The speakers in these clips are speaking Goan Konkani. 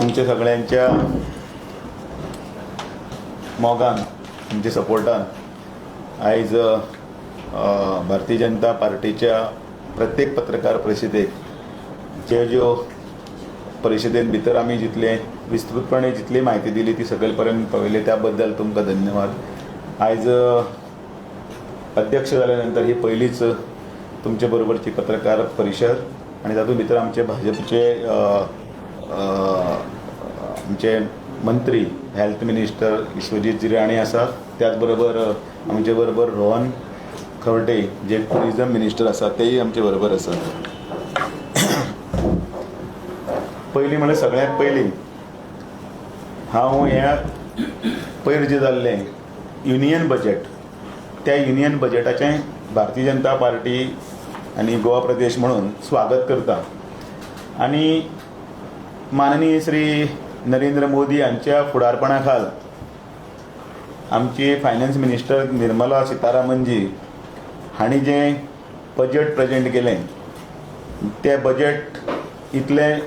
तुमच्या सगळ्यांच्या मोगान, तुमच्या सपोर्टान आयज भारतीय जनता पार्टीच्या प्रत्येक पत्रकार परिशदेक जे ज्यो परिशदेन भितर आमी जितले विस्तृतपणे जितली म्हायती दिली ती सकयल पर्यंत पावयली, त्या बद्दल तुमकां धन्यवाद. आयज अध्यक्ष जाल्या नंतर ही पयलीच तुमचे बरोबरची पत्रकार परिशद आनी तातूंत भितर आमचे भाजपचे आमचे मंत्री हेल्थ मिनिस्टर विश्वजीत राणे आसा, त्याच बरोबर आमचे बरोबर रोहन खंवटे जे टुरिजम मिनिस्टर आसा तेय आमचे बरोबर आसात. पयलीं म्हणल्यार सगळ्यांत पयलीं हांव ह्या पयर जें जाल्लें युनियन बजट, त्या युनियन बजटाचें भारतीय जनता पार्टी आनी गोवा प्रदेश म्हणून स्वागत करता आनी माननीय श्री नरेंद्र मोदी हांच्या फुडारपणा खाल आमची फायनान्स मिनिस्टर निर्मला सीतारामनजी हांणी जें बजट प्रेजेंट केलें तें बजट इतलें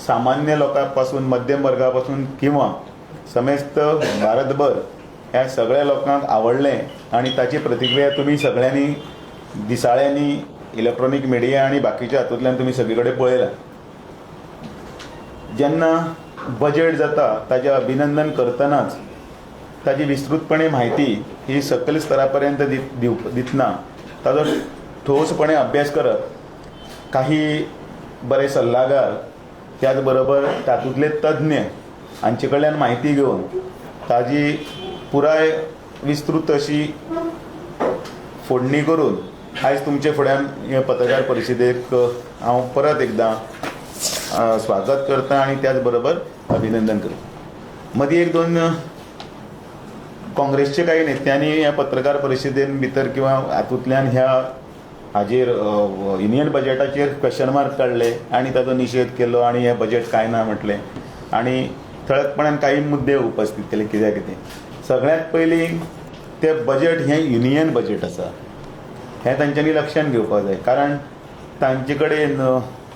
सामान्य लोकां पासून, मध्यम वर्गा पासून किंवा समेस्त भारतभर ह्या सगळ्या लोकांक आवडलें आनी ताची प्रतिक्रिया तुमी सगळ्यांनी दिसाळ्यांनी, इलेक्ट्रॉनीक मिडिया आनी बाकीच्या हातूंतल्यान तुमी सगळे कडेन पळयलां. जेन्ना बजट जाता ताजें अभिनंदन करतनाच ताजी विस्तृतपणे म्हायती ही सकयल स्तरा पर्यंत दितना ताजो ठोसपणे अभ्यास करप, काही बरे सल्लागार त्याच बरोबर तातूंतले तज्ञ हांचे कडल्यान म्हायती घेवन ताजी पुराय विस्तृत अशी फोडणी करून आयज तुमचे फुड्यान हे पत्रकार परिशदेक हांव परत एकदां स्वागत करता आनी त्याच बरोबर अभिनंदन करता. मदीं एक दोन काँग्रेसचे काही नेत्यांनी ह्या पत्रकार परिशदेन भितर किंवा हातूंतल्यान ह्या हाजेर युनियन बजटाचेर क्वेश्चन मार्क काडले आनी ताचो निशेध केलो आनी हें बजट कांय ना म्हटलें आनी ठळकपणान काही मुद्दे उपस्थीत केले. कित्याक कितें सगळ्यांत पयलीं तें बजट हें युनियन बजट आसा हें तांच्यांनी लक्षांत घेवपाक जाय, कारण तांचे कडेन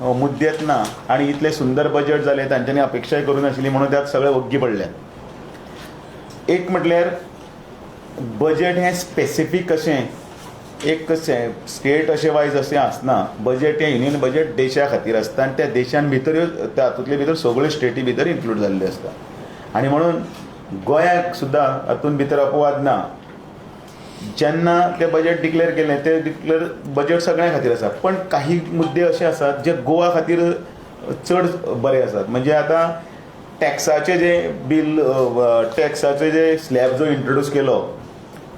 मुद्देच ना आनी इतलें सुंदर बजट जालें तांच्यांनी अपेक्षाय करूं नाशिल्ली म्हणून त्यात सगळे वग्गी पडल्यात. एक म्हटल्यार बजट हें स्पेसिफीक अशें एक स्टेट अशें वायज अशें आसना. बजट हें युनियन बजट देशा खातीर आसता आनी त्या देशान भितर तातूंतले भितर सगळ्यो स्टेटी भितर इन्क्लूड जाल्ल्यो आसता आनी म्हणून गोंयाक सुद्दां हातूंत भितर अपवाद ना. जेन्ना तें बजट डिक्लेर केलें तें डिक्लेर बजट सगळ्यां खातीर आसा, पण काही मुद्दे अशे आसात जे गोवा खातीर चड बरे आसात. म्हणजे आतां टॅक्साचें जें बील, टॅक्साचें जे स्लॅब जो इंट्रोड्यूस केलो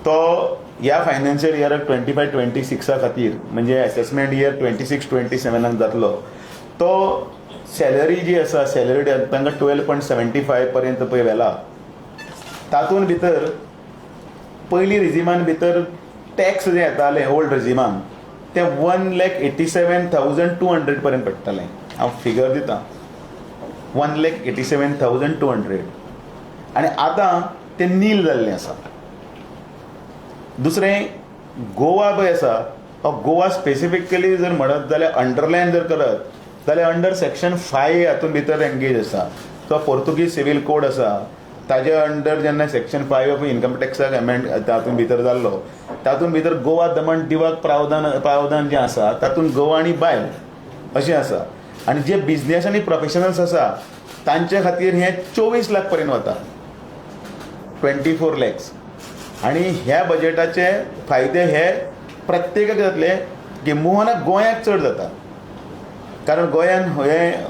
तो ह्या फायनान्शियल इयराक 25-26 खातीर, म्हणजे एसेसमेंट इयर 26-27 जातलो, तो सॅलरी जी आसा सॅलरी तांकां 12.75 पर्यंत पळय व्हेला. तातूंत भितर पयलीं रिजिमान भितर टॅक्स जे येताले ओल्ड रिजिमान ते 1,87,200 पर्यंत पडटालें. हांव फिगर दितां, 1,87,200, आनी आतां तें नील जाल्लें आसा. दुसरें गोवा पळय आसा, हो गोवा स्पेसिफिकली जर म्हणत जाल्यार अंडरलायन जर करत जाल्यार अंडर सेक्शन 5 हातूंत भितर एंगेज आसा. तो पोर्तुगीज सिवील कोड आसा, ताजे अंडर जेन्ना सेक्शन 5 ऑफ इन्कम टॅक्साक अमेंड तातूंत भितर जाल्लो, तातूंत भितर गोवा दमण दिवाक प्रावधान जें आसा तातूंत गोवा आनी बायल अशें आसा आनी जे बिजनेस आनी प्रोफेशनल्स आसा तांचे खातीर हें 24 लाख पर्यंत वता, 24 लॅक्स. आनी ह्या बजटाचे फायदे हे प्रत्येकाक जातले, किंबहुना गोंयाक चड जाता, कारण गोंयान हें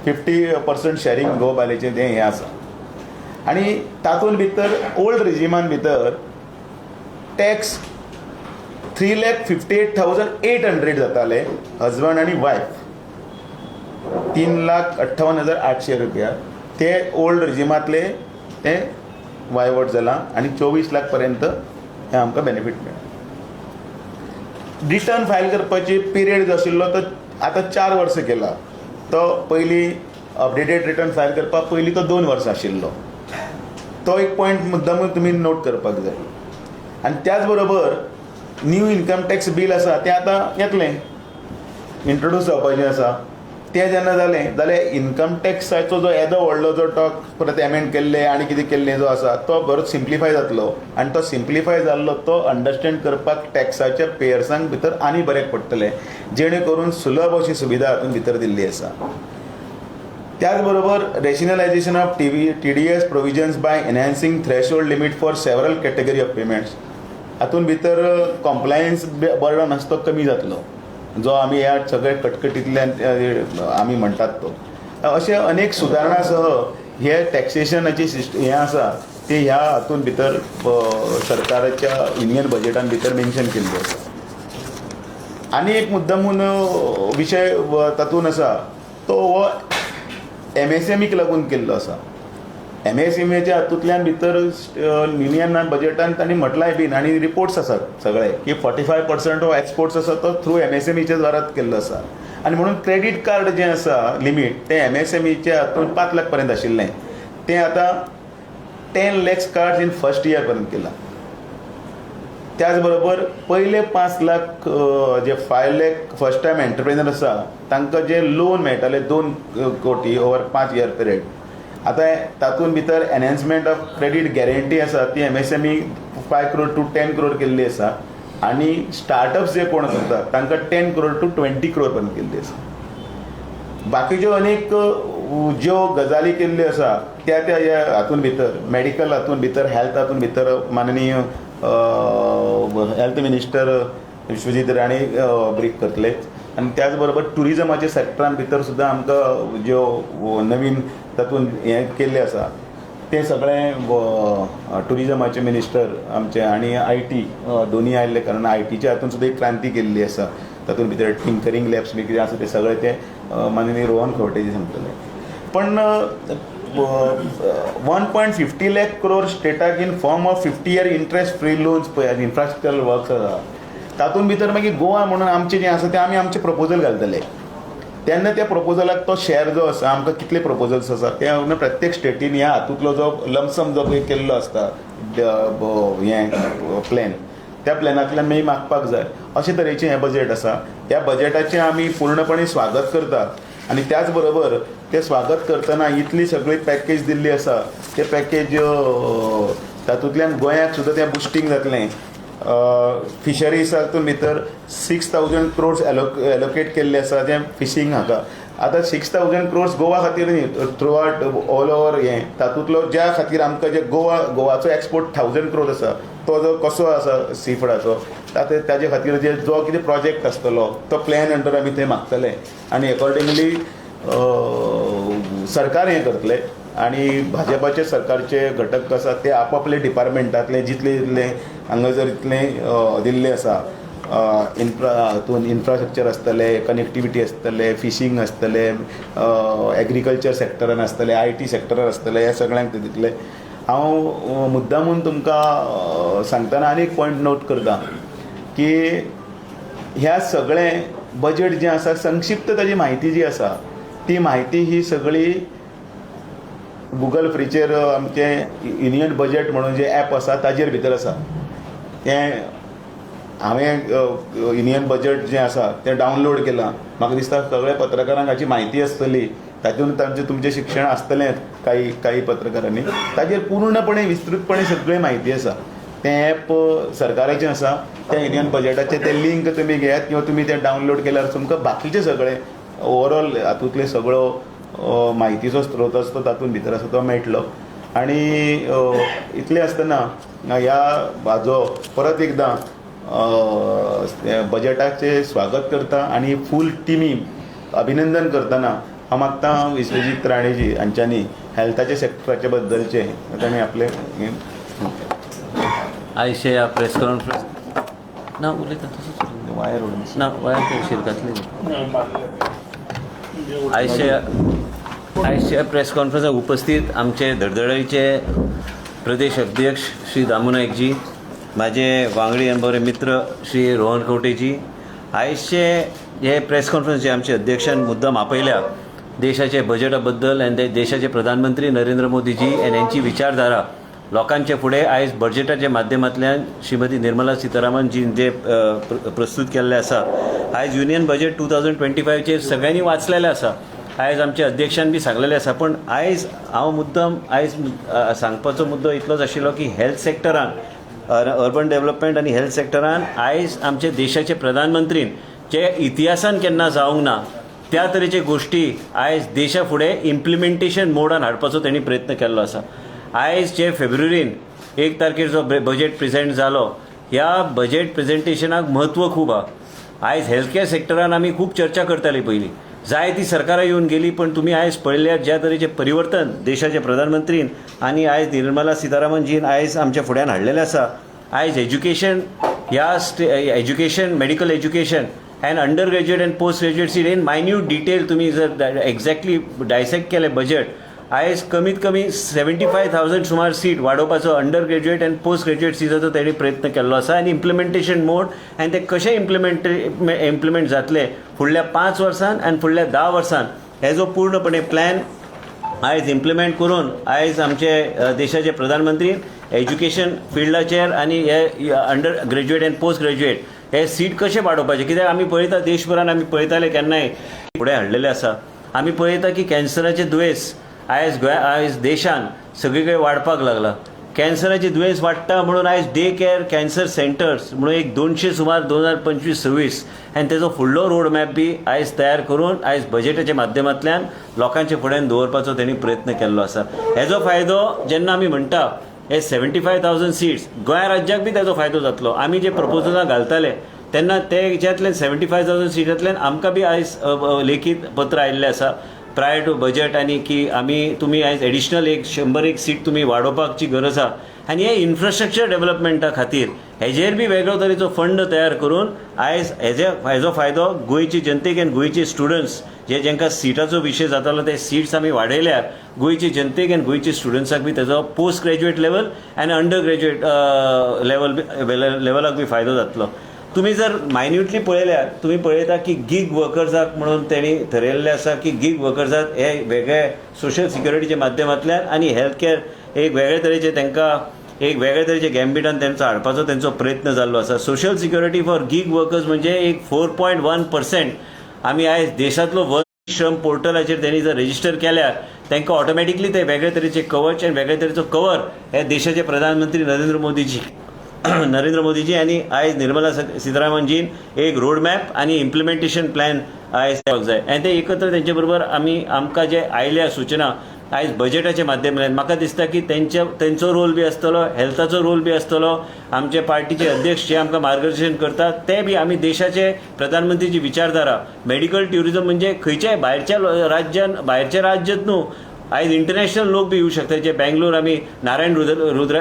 50% शॅरींग घोव बायलेचें तें हें आसा. आनी तातूंत भितर ओल्ड रिजिमान भितर टॅक्स 3,58,800 जाताले हजबंड आनी वायफ, 3,58,800 रुपया ते ओल्ड रिजिमांतले ते वायवट जालां आनी 24 लाख पर्यंत हें आमकां बेनिफीट मेळ्ळा. रिटर्न फायल करपाची पिरियड जो आशिल्लो तो आतां 4 वर्सां केला. तो पयलीं अपडेटेड रिटर्न फायल करपाक पयलीं तो 2 वर्सां आशिल्लो. तो एक पॉयंट मुद्दामूय तुमी नोट करपाक जाय. आनी त्याच बरोबर न्यू इन्कम टॅक्स बील आसा तें आतां येतलें, इंट्रोड्यूस जावपाचें आसा. तें जेन्ना जालें जाल्यार इन्कम टॅक्साचो जो येदो व्हडलो जो टॉक परत एमेंड केल्ले आनी कितें केल्ले जो आसा तो बरोच सिम्प्लिफाय जातलो आनी तो सिम्प्लिफाय जाल्लो तो अंडरस्टँड करपाक टॅक्साच्या पेयर्सांक भितर आनी बऱ्याक पडटलें, जेणे करून सुलभ अशी सुविधा हातूंत भितर दिल्ली आसा. त्याच बरोबर rationalisation of TDS provisions by enhancing threshold limit for several category of payments. हातूंत भितर कॉम्प्लायन्स बर्डन आसा तो कमी जातलो, जो आमी ह्या सगळे कटकटींतल्यान आमी म्हणटात तो. अशे अनेक सुदारणा सह हे टॅक्सेशनाची सिस्ट हें आसा ते ह्या हातूंत भितर सरकाराच्या युनियन बजेटान भितर मेन्शन केल्ली आसा. आनी एक मुद्दामून विशय तातूंत आसा तो हो एमएसएमईक लागून केल्लो आसा. एमएसएमईच्या हातूंतल्यान भितर युनियन बजेटान तांणी म्हटलांय बीन आनी रिपोर्ट्स आसात सगळे की 45% हो एक्सपोर्ट्स आसा तो थ्रू एमएसएमईच्या द्वारात केल्लो आसा. आनी म्हणून क्रेडीट कार्ड जें आसा लिमीट तें एमएसएमईच्या हातूंत 5 लाख पर्यंत आशिल्लें, तें आतां 10 lakhs cards in first year पर्यंत केलां. त्याच बरोबर पयले 5 लाख जे 5 लाख फर्स्ट टायम एंटरप्रेनर आसा तांकां जे लोन मेळटालें 2 कोटी ओवर 5 इयर पिरियड, आतां तातूंत भितर एनहेन्समेंट ऑफ क्रेडीट गॅरंटी आसा ती एमएसएमई 5 क्रोड टू 10 क्रोड केल्ली आसा आनी स्टार्टअप्स जे कोण करतात तांकां 10 क्रोड टू 20 क्रोड पर्यंत केल्ली आसा. बाकीच्यो अनेक ज्यो गजाली केल्ल्यो आसा त्या त्या ह्या हातूंत भितर मॅडिकल हातूंत भितर हेल्थ हातूंत भितर माननीय health minister Vishwajit Rane brief करतले. आनी त्याच बरोबर ट्युरिजमाच्या सेक्टरान भितर सुद्दां आमकां ज्यो नवीन तातूंत हें केल्लें आसा तें सगळें ट्युरिजमाचे मिनिस्टर आमचे आनी I T दोनूय आयिल्ले कारण I टीच्या हातूंत सुद्दां एक क्रांती केल्ली आसा. तातूंत भितर टिंकरींग लॅब्स बी कितें आसा तें सगळें तें माननीय रोहन खंवटेजी सांगतले. पण 1.50 lakh crore स्टेटाक in form of 50 year interest free loans पळय इन्फ्रास्ट्रक्चरल वर्क्स आसा तातूंत भितर मागीर गोवा म्हणून आमचें जें आसा तें आमी आमचें प्रपोजल घालतले. तेन्ना त्या प्रपोजलाक तो शेर जो आसा आमकां कितले प्रपोजल्स आसा ते प्रत्येक स्टेटीन ह्या हातूंतलो जो लमसम जो पळय केल्लो आसता हें प्लॅन, त्या प्लॅनांतल्यान मागीर मागपाक जाय. अशे तरेचें हें बजेट आसा. ह्या बजेटाचें आमी पूर्णपणे स्वागत करता आनी त्याच बरोबर तें स्वागत करतना इतली सगळी पॅकेज दिल्ली आसा ते पॅकेज तातूंतल्यान गोंयाक सुद्दां तें बुस्टींग जातलें. फिशरीज हातूंत भितर 6,000 क्रोर्स एलोकेट केल्ले आसा जें फिशींग हाका. आतां 6,000 क्रोर्स गोवा खातीर न्ही, थ्रू आवट ऑल ओवर हें तातूंतलो ज्या खातीर आमकां जे गोवाचो एक्सपोर्ट 1,000 क्रोर आसा तो जो कसो आसा सी फुडाचो ताजे खातीर जे जो कितें प्रोजेक्ट आसतलो तो प्लॅन अंडर आमी थंय मागतले आनी एकॉर्डिंगली सरकार हें करतलें. आनी भाजपाचे सरकारचे घटक आसा ते आपापले डिपार्टमेंटांतले जितले जितले हांगा जर इतलें दिल्लें आसा इन्फ्रा हातून इन्फ्रास्ट्रक्चर आसतलें, कनेक्टिविटी आसतलें, फिशींग आसतलें, एग्रीकल्चर सेक्टरान आसतलें, I T सेक्टरान आसतलें, ह्या सगळ्यांक ते दितले. हांव मुद्दामून तुमकां सांगतना आनी एक पॉयंट नोट करता की ह्या सगळें बजेट जें आसा संक्षिप्त ताजी म्हायती जी आसा ती म्हायती ही सगळी गुगल फ्रीचेर आमचें युनियन बजेट म्हणून जें एप आसा ताजेर भितर आसा. तें हांवें युनियन बजेट जें आसा तें डावनलोड केलां. म्हाका दिसता सगळ्या पत्रकारांक हाची म्हायती आसतली, तातूंत तांचें तुमचें शिक्षण आसतलें काही काही पत्रकारांनी ताजेर पूर्णपणे विस्तृतपणे सगळी म्हायती आसा. तें एप सरकाराचें आसा, तें युनियन बजेटाचें तें लिंक तुमी घेयात किंवा तुमी तें डावनलोड केल्यार तुमकां बाकीचें सगळें ओवरऑल हातूंतलें सगळो म्हायतीचो स्त्रोत आसा तो तातूंत भितर आसा तो मेळटलो. आनी इतलें आसतना ह्या हाजो परत एकदां बजेटाचें स्वागत करता आनी फूल टिमी अभिनंदन करतना हांव मागता विश्वजीत राणेजी हांच्यांनी हेल्थाच्या सेक्टराचे बद्दलचें तांणी आपलें हें. आयचे ह्या प्रेस कॉन्फरन्स ना उलयता तसोच वायर उडून ना वायर शिरकातली. आयच्या प्रेस कॉन्फरन्साक उपस्थित आमचे धडधडीचे प्रदेश अध्यक्ष श्री दामू नायकजी, माझे वांगडी आनी बरे मित्र श्री रोहन खंवटेजी, आयचे हे प्रेस कॉन्फरन्स जे आमचे अध्यक्षान मुद्दाम आपयल्या देशाचे बजेटा बद्दल आनी देशाचे प्रधानमंत्री नरेंद्र मोदीजी आनी यांची विचारधारा लोकांचे फुडें आयज बजेटाच्या माध्यमांतल्यान श्रीमती निर्मला सीतारामन जी जे प्रस्तूत केल्लें आसा आयज युनियन बजेट 2025चेर सगळ्यांनी वाचलेलें आसा. आयज आमच्या अध्यक्षान बी सांगलेलें आसा, पूण आयज हांव मुद्दम आयज सांगपाचो मुद्दो इतलोच आशिल्लो की हेल्थ सेक्टरान, अर्बन डेव्हलपमेंट आनी हेल्थ सेक्टरान आयज आमच्या देशाचे प्रधानमंत्रीन जे इतिहासान केन्ना जावंक ना त्या तरेचे गोश्टी आयज देशा फुडें इम्प्लिमेंटेशन मोडान हाडपाचो तेणी प्रयत्न केल्लो आसा. आयज जे फेब्रुवारीन 1 तारखेर जो बजेट प्रेझेंट जालो, ह्या बजेट प्रेझेंटेशनाक म्हत्व खूब आहा. आयज हेल्थ सेक्टरान आमी खूब चर्चा करताली पयलीं, जायतीं सरकारां येवन गेलीं, पण तुमी आयज पळयल्यार ज्या तरेचें परिवर्तन देशाचे प्रधानमंत्रीन आनी आयज निर्मला सीतारामनजीन आयज आमच्या फुड्यान हाडलेलें आसा. आयज एज्युकेशन ह्या education, medical education and under graduate and post graduate seat in minute detail तुमी जर एक्झॅक्टली डायसेक्ट केलें बजेट, आयज कमीत कमी 75,000 सुमार सीट वाडोवपाचो under graduate and post graduate सिटाचो तेणी प्रयत्न केल्लो आसा. आनी इम्प्लिमेंटेशन मोड आनी ते कशें इम्प्लिमेंट जातले फुडल्या 5 वर्सान आनी फुडल्या 10 वर्सान, हेजो पूर्णपणे प्लॅन आयज इम्प्लिमेंट करून आयज आमचे देशाचे प्रधानमंत्री एज्युकेशन फिल्डाचेर आनी हे under graduate and post graduate हे सीट कशे वाडोवपाचे, कित्याक आमी पळयता देशभरान आमी पळयताले केन्नाय फुडें हाडलेले आसा. आमी पळयता की कॅन्सराचे दुयेंस आयज गोंया, आयज देशान सगळी कडेन वाडपाक लागला. कॅन्सराचे दुयेंस वाडटा म्हणून आयज डे केअर कॅन्सर सेंटर्स म्हणून एक 200 सुमार 2025-26 आनी तेजो फुडलो रोड मॅप बी आयज तयार करून आयज बजेटाच्या माध्यमांतल्यान लोकांच्या फुड्यान दवरपाचो तेणी प्रयत्न केल्लो आसा. हेजो फायदो जेन्ना आमी म्हणटा हे 75,000 सीट्स, गोंया राज्याक बी तेजो फायदो जातलो. आमी जे प्रपोजलां घालताले तेन्ना ते हेज्यांतल्यान 75,000 सिटांतल्यान आमकां बी आयज अ, अ, लेखीत पत्र आयिल्लें आसा प्रायर टू बजेट आनी की आमी तुमी आयज एडिशनल एक 101 सीट तुमी वाडोवपाची गरज आसा. आनी हे इन्फ्रास्ट्रक्चर डेव्हलपमेंटा खातीर हेजेर बी वेगळो तरेचो फंड तयार करून आयज हेजो फायदो गोंयची जनतेक आनी गोंयचे स्टुडंट्स जे जेंकां सिटाचो विशय जातालो, ते सिट्स आमी वाडयल्यार गोंयची जनतेक आनी गोंयचे स्टुडंट्साक बी तेजो post graduate level आनी अंडर ग्रॅज्युएट लेवलाक बी फायदो जातलो. तुमी जर मायन्युटली पळयल्यार तुमी पळयता की गीग वर्कर्साक म्हणून तेणी थरयल्लें आसा की गीग वर्कर्साक हे वेगळे सोशल सिक्युरिटीच्या माध्यमांतल्यान आनी हेल्थ केअर एक वेगळे तरेचे तांकां एक वेगळे तरेचे गॅम्बिटान तेंचो हाडपाचो तेंचो प्रयत्न जाल्लो आसा. Social security for gig workers म्हणजे एक 4.1% आमी आयज देशांतलो वन श्रम पोर्टलाचेर तेणी जर रजिस्टर केल्यार तांकां ऑटोमॅटिकली ते वेगळे तरेचे कवच आनी वेगळे तरेचो कवर हे देशाचे प्रधानमंत्री नरेंद्र मोदीजी आनी आयज निर्मला सीतारामनजीन एक रोड मॅप आनी इम्प्लिमेंटेशन प्लॅन आयज जावपाक जाय. आनी ते एकत्र तेंचे बरोबर आमी आमकां जे आयल्या सुचना आयज बजेटाच्या माध्यमांतल्यान, म्हाका दिसता की तेंचो रोल बी आसतलो, हेल्थाचो रोल बी आसतलो. आमचे पार्टीचे अध्यक्ष जे आमकां मार्गदर्शन करतात ते बी आमी देशाचे प्रधानमंत्रीची विचारधारा, मेडिकल ट्युरिझम म्हणजे खंयच्याय भायरच्या राज्यान, भायरच्या राज्यात न्हू, आयज इंटरनॅशनल लोक बी येऊ शकता. जे बेंगलोर आमी नारायण रुद्र रुद्र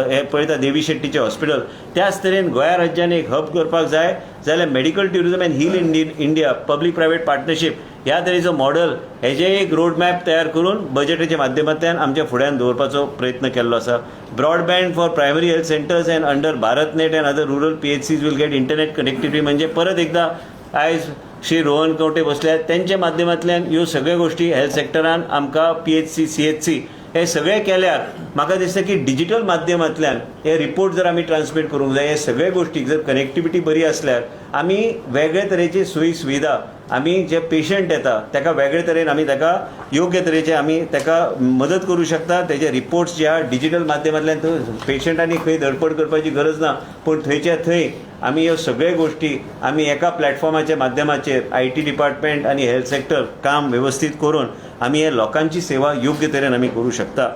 हे पळयता, देवी शेट्टीचें हॉस्पिटल, त्याच तरेन गोंया राज्यान एक हब करपाक जाय जाल्यार medical tourism and heal India public private partnership ह्या तरेचो मॉडल हेजे एक रोड मॅप तयार करून बजेटाच्या माध्यमांतल्यान आमच्या फुड्यान दवरपाचो प्रयत्न केल्लो आसा. Broadband for primary health centres and under Bharat Net and other rural PHCs will get internet connectivity. म्हणजे परत एकदा आयज श्री रोहन खंवटे बसल्यात, तेंच्या माध्यमांतल्यान ह्यो सगळ्यो गोश्टी हेल्थ सेक्टरान आमकां पीएचसी, सीएचसी हे सगळे केल्यार म्हाका दिसता की डिजिटल माध्यमांतल्यान हे रिपोर्ट जर आमी ट्रान्समीट करूंक जाय, हे सगळे गोश्टीक जर कनेक्टिविटी बरी आसल्यार आमी वेगळे तरेची सोयी सुविधा आमी जे पेशंट येता ताका वेगळे तरेन आमी ताका योग्य तरेचे आमी ताका मदत करूं शकता. तेजे रिपोर्ट्स जे आहा डिजिटल माध्यमांतल्यान पेशंटांनी खंय धडपड करपाची गरज ना, पूण थंयच्या थंय आमी ह्यो सगळे गोश्टी आमी एका प्लॅटफॉर्माच्या माध्यमाचेर I T department आनी हेल्थ सेक्टर काम वेवस्थीत करून आमी हे लोकांची सेवा योग्य तरेन आमी करूं शकता.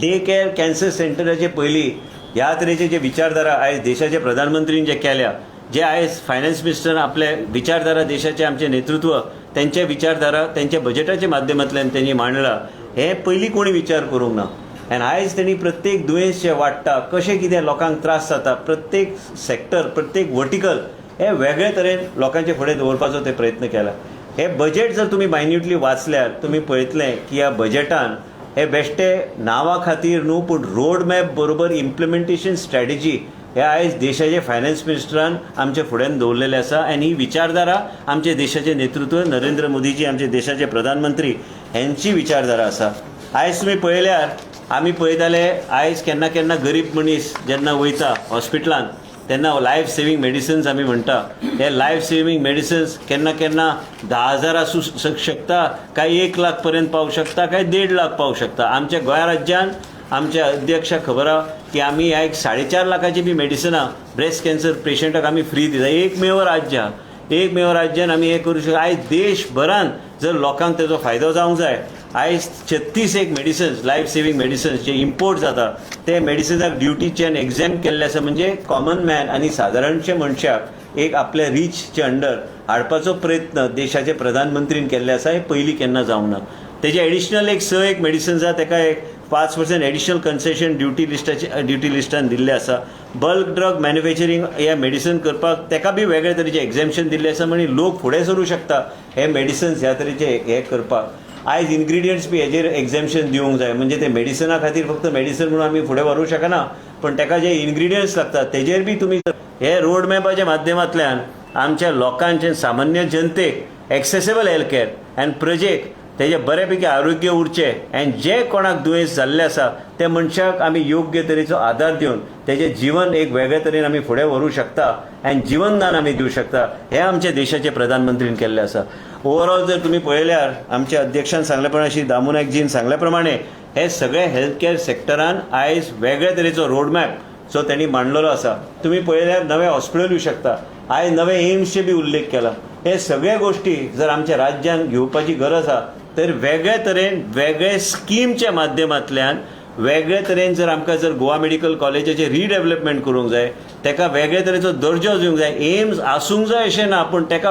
डे केअर कॅन्सर सेंटराचे पयलीं ह्या तरेचे जे विचारधारा आयज देशाचे प्रधानमंत्रीन जे केल्या, जे आयज फायनान्स मिनिस्टर आपले विचारधारा, देशाचे आमचे नेतृत्व तेंचे विचारधारा तेंच्या बजेटाच्या माध्यमांतल्यान तेंणी मांडला, हे पयलीं कोणी विचार करूंक ना. आनी आयज तेणी प्रत्येक दुयेंस जें वाडटा, कशें कितें लोकांक त्रास जाता, प्रत्येक सेक्टर, प्रत्येक वर्टिकल हे वेगळे तरेन लोकांचे फुडें दवरपाचो ते प्रयत्न केला. हे बजेट जर तुमी मायन्युटली वाचल्यार तुमी पळयतले की ह्या बजेटान हे बेश्टे नांवा खातीर न्हू, पूण रोड मॅप बरोबर इम्प्लिमेंटेशन स्ट्रॅटेजी हे आयज देशाचे फायनान्स मिनिस्टरान आमच्या फुड्यान दवरलेले आसा. आनी ही विचारधारा आमचे देशाचे नेतृत्व नरेंद्र मोदीजी, आमचे देशाचे प्रधानमंत्री हेंची विचारधारा आसा. आयज तुमी पळयल्यार आमी पळयताले, आयज केन्ना केन्ना गरीब मनीस जेन्ना वयता हॉस्पिटलान तेन्ना लायफ सेवींग मेडिसिन्स आमी म्हणटा. हे लायफ सेवींग मेडिसिन्स केन्ना केन्ना 10,000 आसूं शकता, काय 1 लाख पर्यंत पावूं शकता, काय 1.5 लाख पावूं शकता. आमच्या गोंया राज्यान आमच्या अध्यक्षाक खबर आहा की आमी ह्या एक 4.5 लाखाची बी मेडिसिनां ब्रेस्ट कॅन्सर पेशंटाक आमी फ्री दिता. एकमेव राज्य आहा, एकमेव राज्यान आमी हें करूं शकता. आयज देशभरान जर लोकांक तेजो फायदो जावंक जाय, आयज 36 एक मेडिसिन्स, लायफ सेवींग मेडिसिन्स जे इम्पोर्ट जाता ते मेडिसिन्साक ड्युटीच्यान एग्झाम केल्ले आसा. म्हणजे कॉमन मॅन आनी सादारणशे मनशाक एक आपल्या रिचचे अंडर हाडपाचो प्रयत्न देशाचे प्रधानमंत्रीन केल्ले आसा. हे पयलीं केन्ना जावंक ना. तेजे एडिशनल एक स एक मेडिसिन्स आहा, तेका एक 5% एडिशनल कन्सेशन ड्युटी लिस्टान दिल्लें आसा. बल्क ड्रग मॅन्युफॅक्चरींग हे मेडिसन करपाक तेका बी वेगळे तरेचे एग्झेम्पशन दिल्लें आसा. म्हणजे लोक फुडें सरूं शकता हे मेडिसिन्स ह्या तरेचे हे करपाक. आयज इन्ग्रिडियंट्स बी हेजेर एग्झेम्पशन दिवंक जाय. म्हणजे ते मेडिसना खातीर फक्त मेडिसन म्हणून आमी फुडें व्हरूंक शकना, पण तेका जे इन्ग्रिडियंट्स लागतात तेजेर बी तुमी हे रोड मॅपाच्या माध्यमांतल्यान आमच्या लोकांचे, सामान्य जनतेक एक्सेसेबल हेल्थ केअर आनी प्रजेक तेजे बऱ्यापैकी आरोग्य उरचें आनी जे कोणाक दुयेंस जाल्लें आसा त्या मनशाक आमी योग्य तरेचो आदार दिवन तेजें जिवन एक वेगळे तरेन आमी फुडें व्हरूंक शकता आनी जिवनदान आमी दिवं शकता, हें आमच्या देशाचे प्रधानमंत्रीन केल्लें आसा. ओवरऑल जर तुमी पळयल्यार, आमच्या अध्यक्षान सांगल्या प्रमाणे, श्री दामू नायकजीन सांगल्या प्रमाणे, हे सगळे हेल्थ केअर सेक्टरान आयज वेगळे तरेचो रोड मॅप जो त्यांनी मांडलेलो आसा. तुमी पळयल्यार नवें हॉस्पिटल येवं शकता. आयज नवे एम्सचे बी उल्लेख केला. हे सगळे गोश्टी जर आमच्या राज्यान घेवपाची गरज आहा तर वेगळे तरेन, वेगळे स्किमच्या माध्यमांतल्यान, वेगळे तरेन जर आमकां जर गोवा मेडिकल कॉलेजाचें रिडेवलपमेंट करूंक जाय, तेका वेगळे तरेचो दर्जो दिवंक जाय, एम्स आसूंक जाय अशें ना, पूण तेका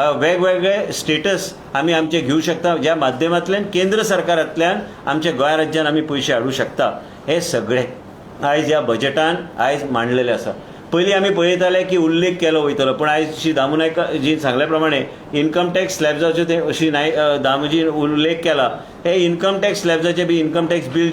वेगवेगळे स्टेटस आमी आमचे घेवं शकता, ज्या माध्यमांतल्यान केंद्र सरकारांतल्यान आमच्या गोंय राज्यान आमी पयशे हाडूं शकता, हे सगळे आयज ह्या बजेटान आयज मांडलेले आसा. पयलीं आमी पळयताले की उल्लेख केलो वयतलो, पूण आयज श्री दामू नायक जी सांगल्या प्रमाणे इन्कम टॅक्स स्लॅब्साच्यो ते श्री नायक दामूजीन उल्लेख केला, हे इन्कम टॅक्स स्लॅब्साचे बी इन्कम टॅक्स बिल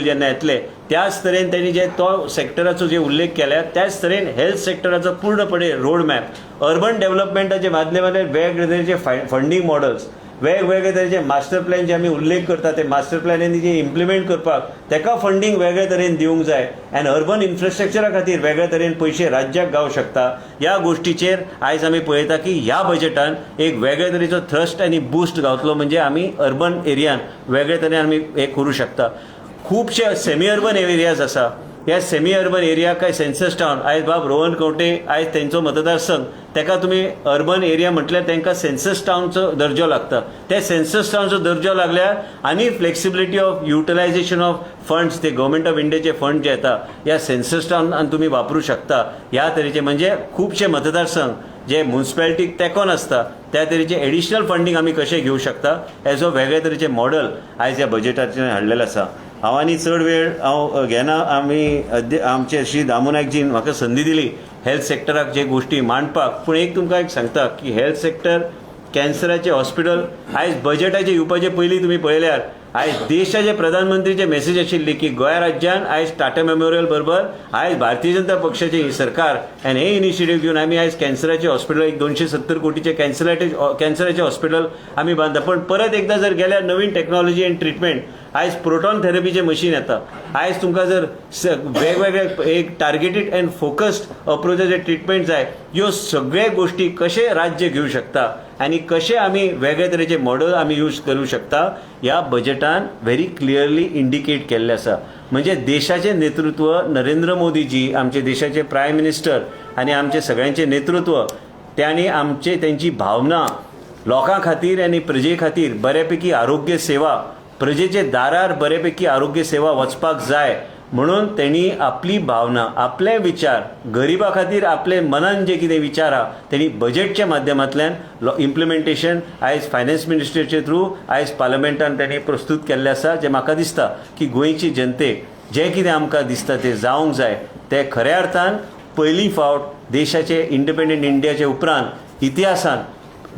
जेन्ना येतले, त्याच तरेन त्यांनी जे तो सेक्टराचो जे उल्लेख केल्या, त्याच तरेन हेल्थ सेक्टराचो पूर्णपणे रोड मॅप, अर्बन डेव्हलपमेंटाच्या माध्यमांतल्यान वेगवेगळे तरेचे फंडींग मॉडल्स, वेगवेगळे तरेचे मास्टर प्लॅन जे आमी उल्लेख करता, ते मास्टर प्लॅनांनी जे इम्प्लिमेंट करपाक तेका फंडींग वेगळे तरेन दिवंक जाय आनी अर्बन इन्फ्रास्ट्रक्चरा खातीर वेगळे तरेन पयशे राज्याक गावंक शकता. ह्या गोश्टीचेर आयज आमी पळयता की ह्या बजेटान एक वेगळे तरेचो थ्रस्ट आनी बुस्ट गावतलो. म्हणजे आमी अर्बन एरियान वेगळे तरेन आमी हें करूं शकता. खुबशे सेमी अर्बन एरियाज आसा. ह्या सेमी अर्बन एरिया काय सेन्सस टावन, आयज बाब रोहन खंवटे, आयज तेंचो मतदारसंघ, तेका तुमी अर्बन एरिया म्हटल्यार तांकां सेन्सस टावनचो दर्जो लागता. त्या सेन्सस टावनचो दर्जो लागल्यार आनी flexibility of utilization of funds, ते गव्हर्मेंट ऑफ इंडियाचे फंड जे येता, ह्या सेन्सस टावन तुमी वापरूं शकता. ह्या तरेचे म्हणजे खुबशे मतदारसंघ जे मुन्सिपेलिटीक तेंकोन आसता, त्या तरेचे एडिशनल फंडींग आमी कशें घेवं शकता, हेजो वेगळे तरेचे मॉडल आयज ह्या बजेटाचेर हाडलेलें आसा. हांव आनी चड वेळ हांव घेना. आमी आमचे श्री दामू नायकजीन म्हाका संदी दिली हेल्थ सेक्टराक जे गोश्टी मांडपाक. पूण एक तुमकां एक सांगता की हेल्थ सेक्टर, कॅन्सराचे हॉस्पिटल, आयज बजेटाचे येवपाचे पयलीं तुमी पळयल्यार आयज देशाचे प्रधानमंत्रीचे मेसेज आशिल्ली की गोंय राज्यान आयज टाटा मेमोरियल बरोबर आयज भारतीय जनता पक्षाचे सरकार आनी हे इनिशिएटीव घेवन आमी आयज कॅन्सराचे हॉस्पिटल, एक 270 कोटीचे कॅन्सराचे हॉस्पिटल आमी बांदता. पण परत एकदा जर गेल्यार नवीन टेक्नॉलॉजी आनी ट्रिटमेंट, आयज प्रोटॉन थेरपीचें मशीन येता. आयज तुमकां जर वेगवेगळे एक टार्गेटेड अँड फोकस्ड अप्रोचाचे ट्रिटमेंट जाय, ह्यो सगळे गोश्टी कशें राज्य घेवं शकता आनी कशें आमी वेगळे तरेचे मॉडल आमी यूज करूं शकता, ह्या बजेटान व्हेरी क्लियरली इंडिकेट केल्लें आसा. म्हणजे देशाचें नेतृत्व नरेंद्र मोदीजी, आमचे देशाचे प्रायम मिनिस्टर आनी आमचे सगळ्यांचें नेतृत्व, त्यांनी आमचे तेंची भावना लोकां खातीर आनी प्रजे खातीर बऱ्यापैकी आरोग्य सेवा, प्रजेचे दारार बऱ्यापैकी आरोग्य सेवा वचपाक जाय म्हणून तेणी आपली भावना, आपले विचार, गरिबा खातीर आपले मनान जे कितें विचार आहा, तेणी बजेटच्या माध्यमांतल्यान इम्प्लिमेंटेशन आयज फायनान्स मिनिस्ट्रीचे थ्रू आयज पार्लमेंटान तेणी प्रस्तूत केल्लें आसा. जें म्हाका दिसता की गोंयची जनतेक जें कितें आमकां दिसता तें जावंक जाय, तें खऱ्या अर्थान पयली फावट देशाचे इंडिपेंडंट इंडियाचे उपरांत इतिहासान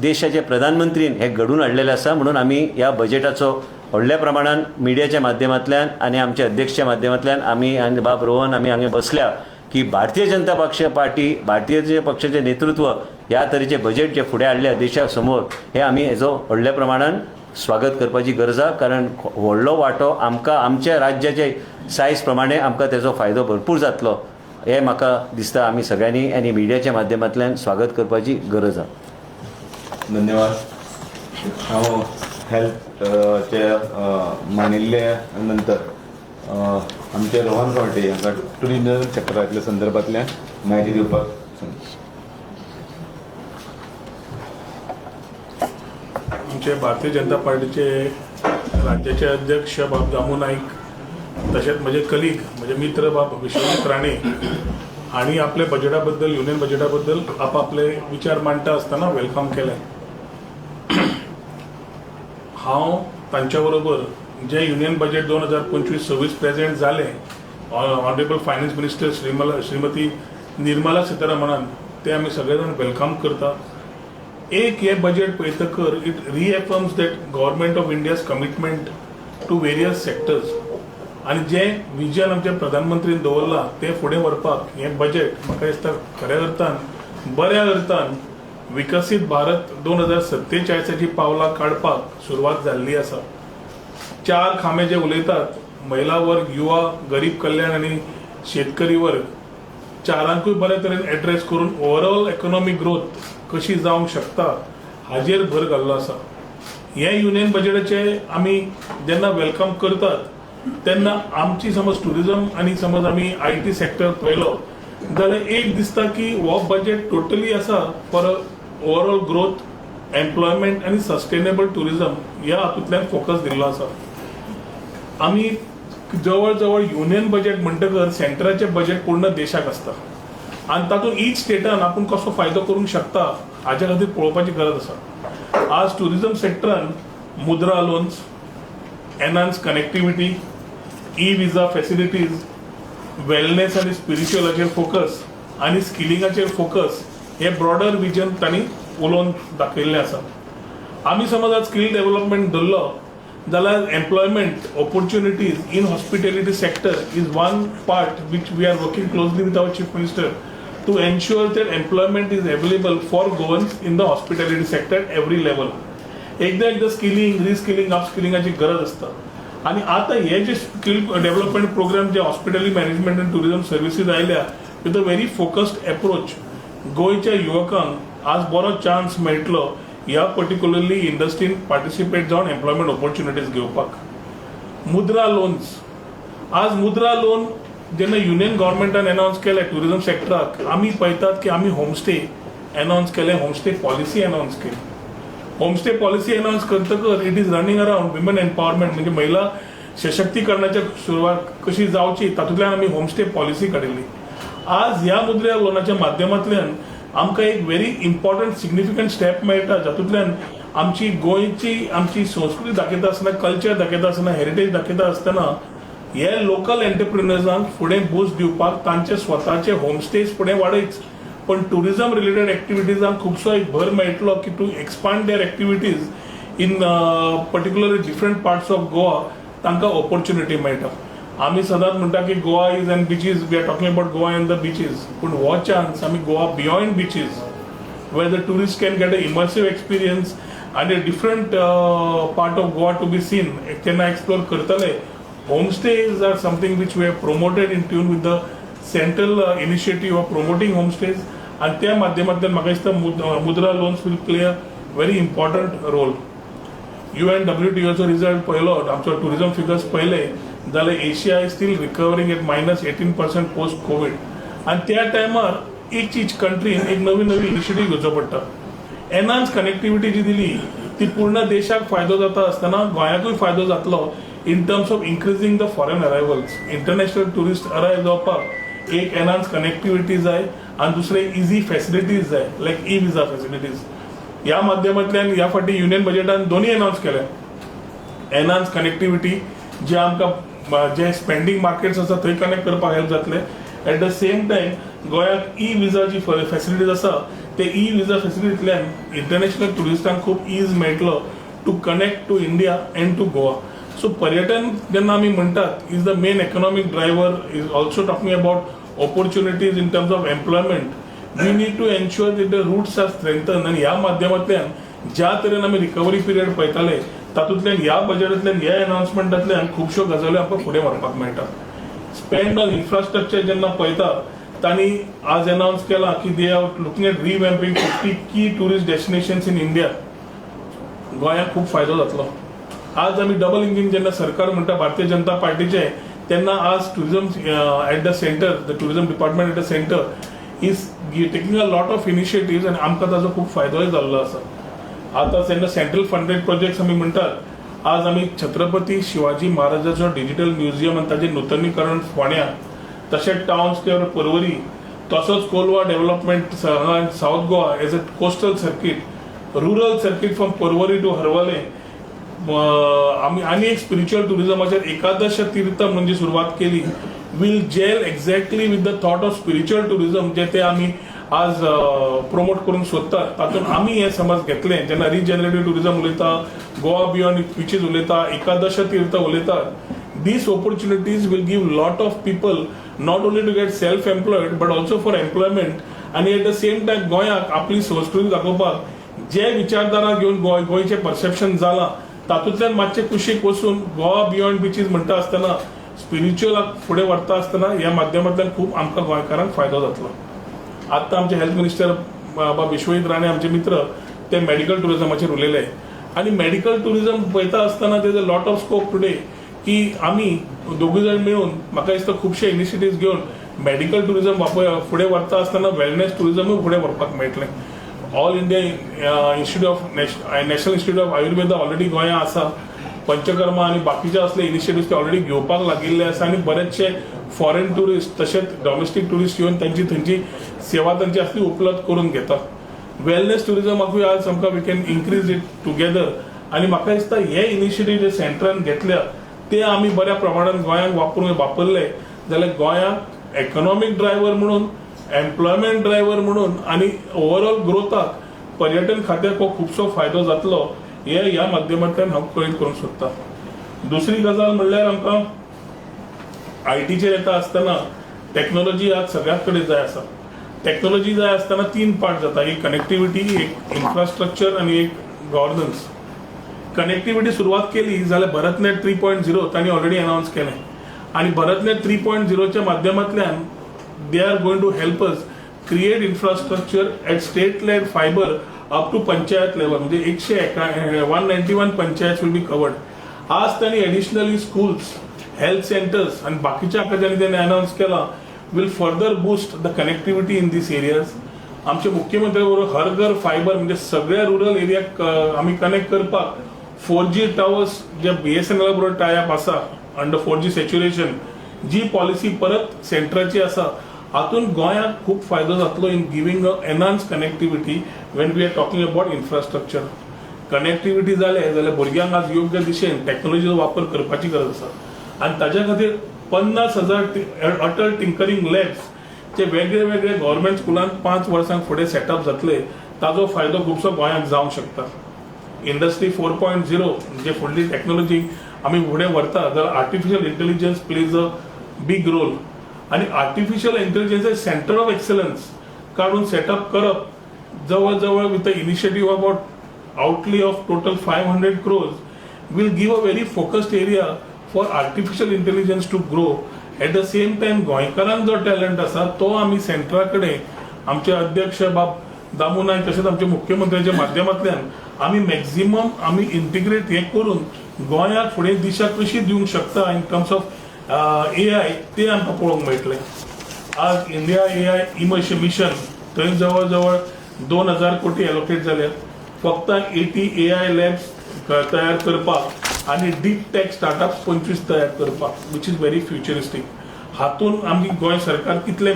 देशाचे प्रधानमंत्रीन हें घडून हाडलेलें आसा. म्हणून आमी ह्या बजेटाचो व्हडल्या प्रमाणान मिडियाच्या माध्यमांतल्यान आनी आमच्या अध्यक्षच्या माध्यमांतल्यान आमी आनी बाब रोहन आमी हांगा बसल्या की भारतीय जनता पक्ष पार्टी, भारतीय जनता पक्षाचें नेतृत्व ह्या तरेचें बजेट जें फुडें हाडलें देशा समोर, हें आमी हेजो व्हडल्या प्रमाणान स्वागत करपाची गरज आहा. कारण व्हडलो वांटो आमकां आमच्या राज्याचे सायज प्रमाणे आमकां तेजो फायदो भरपूर जातलो. हें म्हाका दिसता आमी सगळ्यांनी आनी मिडियाच्या माध्यमांतल्यान स्वागत करपाची गरज आसा. धन्यवाद. हांव हेल्थ चे मांडिल्ले नंतर आमचे रोहन खंवटे हांकां टुरिजम सेक्टरांतल्या संदर्भांतल्यान म्हायती दिवपाक सांगता. आमचे भारतीय जनता पार्टीचे राज्याचे अध्यक्ष बाब दामू नाईक, तशेंच म्हजे कलीग, म्हजे मित्र बाब विश्वजीत राणे हांणी आपले बजेटा बद्दल, युनियन बजेटा बद्दल आपआपले विचार मांडटा आसतना welcome केलें. हांव तांच्या बरोबर जे युनियन बजेट 2025-26 प्रेजेंट जालें ऑनरेबल फायनान्स मिनिस्टर श्रीमती निर्मला सीतारामनान, ते आमी सगळे जाण welcome करता. एक हे budget पळयतकर it reaffirms that Government of India's commitment to various sectors आनी जें विजन आमच्या प्रधानमंत्रीन दवरलां तें फुडें व्हरपाक हें बजेट म्हाका दिसता खऱ्या अर्थान, बऱ्या अर्थान विकसीत भारत 2047ची पावलां काडपाक सुरवात जाल्ली आसा. चार खांबे जे उलयतात, महिला वर्ग, युवा, गरीब कल्याण आनी शेतकरी वर्ग, चारांकूय बरे तरेन एड्रेस करून ओवरऑल इकॉनॉमिक ग्रोथ कशी जावंक शकता हाजेर भर घाल्लो आसा. हे युनियन बजेटाचे आमी जेन्ना welcome करतात तेन्ना आमची समज टुरिजम आनी समज आमी IT sector पळयलो जाल्यार एक दिसता की हो बजेट टोटली आसा फॉर ओवरऑल ग्रोथ, एम्प्लॉयमेंट आनी सस्टेनेबल टुरिजम ह्या हातूंतल्यान फोकस दिल्लो आसा. आमी जवळ जवळ युनियन बजेट म्हणटकर सेंटराचें बजेट पूर्ण देशाक आसता आनी तातूंत इच स्टेटान आपूण कसो फायदो करूंक शकता हाज्या खातीर पळोवपाची गरज आसा. आज टुरिजम सेक्टरान मुद्रा loans, enhance connectivity, e visa facilities, wellness आनी स्पिरिच्युअलाचेर फोकस आनी स्किलिंगाचेर फोकस हे ब्रॉडर विजन तांणी उलोवन दाखयल्लें आसा. आमी समज आज स्कील डेव्हलपमेंट धरलो जाल्यार employment opportunities in hospitality sector is one part which we are working closely with our Chief Minister to ensure that employment is available for Goans in the hospitality sector at every level. एकदा एकदा स्किलिंग, रिस्किलिंग, अपस्किलिंगाची गरज आसता आनी आतां हे जे स्कील डेव्हलपमेंट प्रोग्राम जे hospitality management and tourism services आयल्या with a very focused approach, गोंयच्या युवकांक आज बरो चान्स मेळटलो ह्या पर्टिक्युलरली इंडस्ट्रीन पार्टिसिपेट जावन एम्प्लॉयमेंट ऑपॉर्च्युनिटीज घेवपाक. मुद्रा लोन्स, आज मुद्रा लोन जेन्ना युनियन गव्हर्मेंटान अनावन्स केलें टुरिझम सेक्टराक, आमी पळयतात की आमी होमस्टे अनावन्स केलें, होमस्टे पॉलिसी अनावन्स केली. होमस्टे पॉलिसी अनावन्स करतकच it is running around women empowerment, म्हणजे महिला सशक्तीकरणाच्या सुरवात कशी जावची तातूंतल्यान आमी होमस्टे पॉलिसी काडिल्ली. आज ह्या मुद्रा लोनाच्या माध्यमांतल्यान आमकां एक व्हेरी इम्पॉर्टंट सिग्निफिकंट स्टेप मेळटा, जातूंतल्यान आमची गोंयची आमची संस्कृती दाखयता आसतना, कल्चर दाखयता आसतना, हेरिटेज दाखयता आसतना हे लोकल एंटरप्रिनर्सांक फुडें बूस्ट दिवपाक तांचे स्वताचे होमस्टेज फुडें वाडयच, पण टुरिझम रिलेटेड एक्टिविटीजांक खुबसो एक भर मेळटलो की to expand their activities in particularly different parts of Goa तांकां ऑपॉर्च्युनिटी मेळटा. आमी सदांच म्हणटा की Goa is and beaches, we are talking about Goa and the beaches, पूण हो चान्स आमी Goa beyond beaches, where the tourist can get an immersive experience and a different part of Goa to be seen, जेन्ना एक्सप्लोर करतले. Homestays are something which we have promoted in tune with the central initiative of promoting homestays आनी त्या माध्यमांतल्यान म्हाका दिसता मुद्रा loans will play a very important role. UNWTOचो रिजल्ट पळयलो, आमचो टुरिझम फिगर्स पळयले जाल्यार Asia is still recovering at minus 18% post Covid आनी त्या टायमार इच इच कंट्रीन एक नवी नवी इनिशिएटीव घेवचो पडटा. एनहान्स कनेक्टिविटी जी दिली ती पूर्ण देशाक फायदो जाता आसतना गोंयाकूय फायदो जातलो in terms of increasing the foreign arrivals. International tourist arrive जावपाक एक एनहान्स कनेक्टिविटी जाय आनी दुसरें इझी फॅसिलिटीज जाय, लायक ई विजा फॅसिलिटीज. ह्या माध्यमांतल्यान ह्या फावटी युनियन बजेटान दोनूय अनावन्स केले. एनहान्स कनेक्टिविटी जे आमकां जे स्पेंडींग मार्केट्स आसा थंय कनेक्ट करपाक हेल्प जातले, एट the same time गोंयाक ई विजा जी फॅसिलिटीज आसा ते ई विजा फॅसिलिटींतल्यान इंटरनॅशनल ट्युरिस्टांक खूब is मेळटलो to connect to India and to Goa. So पर्यटन जेन्ना आमी म्हणटात is the main economic driver, is also talking about opportunities in terms of employment. We need to ensure that the roots are strengthen आनी ह्या माध्यमांतल्यान ज्या तरेन आमी रिकवरी पिरियड पळयताले तातूंतल्यान ह्या बजेटांतल्यान, ह्या अनाउन्समेंटांतल्यान खुबश्यो गजाली आमकां फुडें व्हरपाक मेळटा. स्पेंड ऑन इन्फ्रास्ट्रक्चर जेन्ना पळयता तांणी आज अनावन्स केला की they are looking at revamping 50 key tourist destinations in India. गोंयाक खूब फायदो जातलो. आज आमी डबल इंजीन जेन्ना सरकार म्हणटा भारतीय जनता पार्टीचे, तेन्ना आज tourism at the center, the tourism department at the center is taking a lot of initiative आनी आमकां ताजो खूब फायदोय जाल्लो आसा. आतां जेन्ना सेंट्रल फंडेड प्रोजेक्ट्स आमी म्हणटात, आज आमी छत्रपती शिवाजी महाराजाचो डिजिटल म्युझियम आनी ताजें नुतनीकरण फोंड्यां, तशेंच टावन स्क्वेअर पर्वरी, तसोच Colva development, South Goa as a coastal circuit, rural circuit from Porvorim to Harvalem. आमी आनी एक स्पिरिच्युअल टुरिझमाचेर एकादश तीर्थ म्हणजे सुरवात केली, will gel exactly with the thought of spiritual tourism जे ते आमी आज प्रमोट करूंक सोदतात. तातूंत आमी हे समज घेतले, जेन्ना रिजनरेटीव टुरिझम उलयता, गोवा बियॉन्ड बिचीस उलयता, एकादश तीर्थ उलयता, these opportunities will give lot of people not only to get self employed but also for employment. आणि एट the same time गोंयाक आपली संस्कृती दाखोवपाक जे विचारधारा घेवन गोंय गोंयचें परसेप्शन जालां, तातूंतल्यान मातशें कुशीक वचून गोवा बियॉन्ड बिचीस म्हणटा आसतना, स्पिरिच्युअलाक फुडें व्हरता आसतना, ह्या माध्यमांतल्यान खूब आमकां गोंयकारांक फायदो जातलो. आत्तां आमचे हेल्थ मिनिस्टर बाबा विश्वजीत राणे, आमचे मित्र, ते मेडिकल टुरिझमाचेर उलयले आनी मेडिकल टुरिझम पळयता आसतना there a lot of scope today की आमी दोगूय जाण मेळून, म्हाका दिसता, खुबशे इनिशिएटिव्स घेवन मेडिकल टुरिझम वापर फुडें व्हरता आसतना वेलनेस टुरिझमूय फुडें व्हरपाक मेळटलें. All India Institute of National Institute of Ayurveda already गोंयांत आसा. पंचकर्मा आनी बाकीचे असले इनिशिएटिव्स ते ऑलरेडी घेवपाक लागिल्ले आसा आनी बरेचशे फॉरेन ट्युरिस्ट तशेंच डॉमेस्टीक ट्युरिस्ट येवन तांची थंयची सेवा तांची आसली उपलब्ध करून घेता. वेलनेस टुरिझमाकूय आज आमकां we can increase it together. आनी म्हाका दिसता हे इनिशिएटीव जे सेंट्रान घेतल्या ते आमी बऱ्या प्रमाणान गोंयांत वापरून वापरले जाल्यार गोंयांक इकॉनॉमीक ड्रायव्हर म्हणून, एम्प्लॉयमेंट ड्रायव्हर म्हणून आनी ओवरऑल ग्रोथाक पर्यटन खात्याक हो खुबसो फायदो जातलो, हे ह्या माध्यमांतल्यान हांव कळीत करूंक सोदतां. दुसरी गजाल म्हणल्यार आमकां आयटीचेर येता आसतना टॅक्नोलॉजी आज सगळ्यात कडेन जाय आसा. टॅक्नोलॉजी जाय आसतना तीन पार्ट जाता, एक कनेक्टिविटी, एक इन्फ्रास्ट्रक्चर आनी एक गव्हर्नन्स. कनेक्टिविटी सुरवात केली जाल्यार भरतनेट 3.0 तांणी ऑलरेडी अनावन्स केलें आनी भरतनेट 3.0च्या माध्यमांतल्यान they are going to help us create infrastructure at state led fiber up to panchayat level, म्हणजे एकशे एका 191 panchayat will be covered. आज त्यांनी एडिशनली स्कूल्स, हेल्थ सेंटर्स आणि बाकीच्या हाका त्यांनी अनावन्स केला, will further boost the connectivity in these areas. आमचे मुख्यमंत्री बरोबर हर घर फायबर, म्हणजे सगळ्या रुरल एरियाक आमी कनेक्ट करपाक 4G towers जे बीएसएनएल बरोबर टायअप आसा, अंडर 4G saturation जी पॉलिसी परत सेंट्राची आसा, हातून गोंयाक खूब फायदो जातलो in giving a enhance connectivity when we are talking about infrastructure. Connectivity जाले जाल्यार भुरग्यांक आज योग्य दिशेन टॅक्नोलॉजीचो वापर करपाची गरज आसा आनी ताज्या खातीर 50,000 अटल टिंकरिंग लॅब्स जे वेगळे वेगळे गव्हर्मेंट स्कुलांत 5 वर्सांक फुडें सेटअप जातले, ताजो फायदो खुबसो गोंयांक जावंक शकता. इंडस्ट्री 4.0 जे फुडली टॅक्नोलॉजी आमी फुडें व्हरता जाल्यार artificial intelligence plays a big role. आनी artificial intelligence center of excellence काडून सेटअप करप जवळ जवळ with the initiative about outlay of total 500 crores will give a very focused area for artificial intelligence to grow. At the same time गोंयकारांक जो टॅलंट आसा तो आमी सेंटरा कडेन आमचे अध्यक्ष बाब दामू नायक तशेंच आमच्या मुख्यमंत्र्याच्या माध्यमांतल्यान आमी मॅक्झिमम आमी इंटिग्रेट हें करून गोंयाक फुडें दिशा कशी दिवंक शकता इन टर्म्स ऑफ एआय ते आमकां पळोवंक मेळटलें. आज इंडिया एआय मिशन थंय जवळ जवळ 2000 कोटी एलोकेट जाल्या, फक्त 80 एआय लॅब्स तयार करपाक आनी डीप टॅक स्टार्टअप्स 25 तयार करपाक, which is very futuristic. हातून आमची गोंय सरकार कितले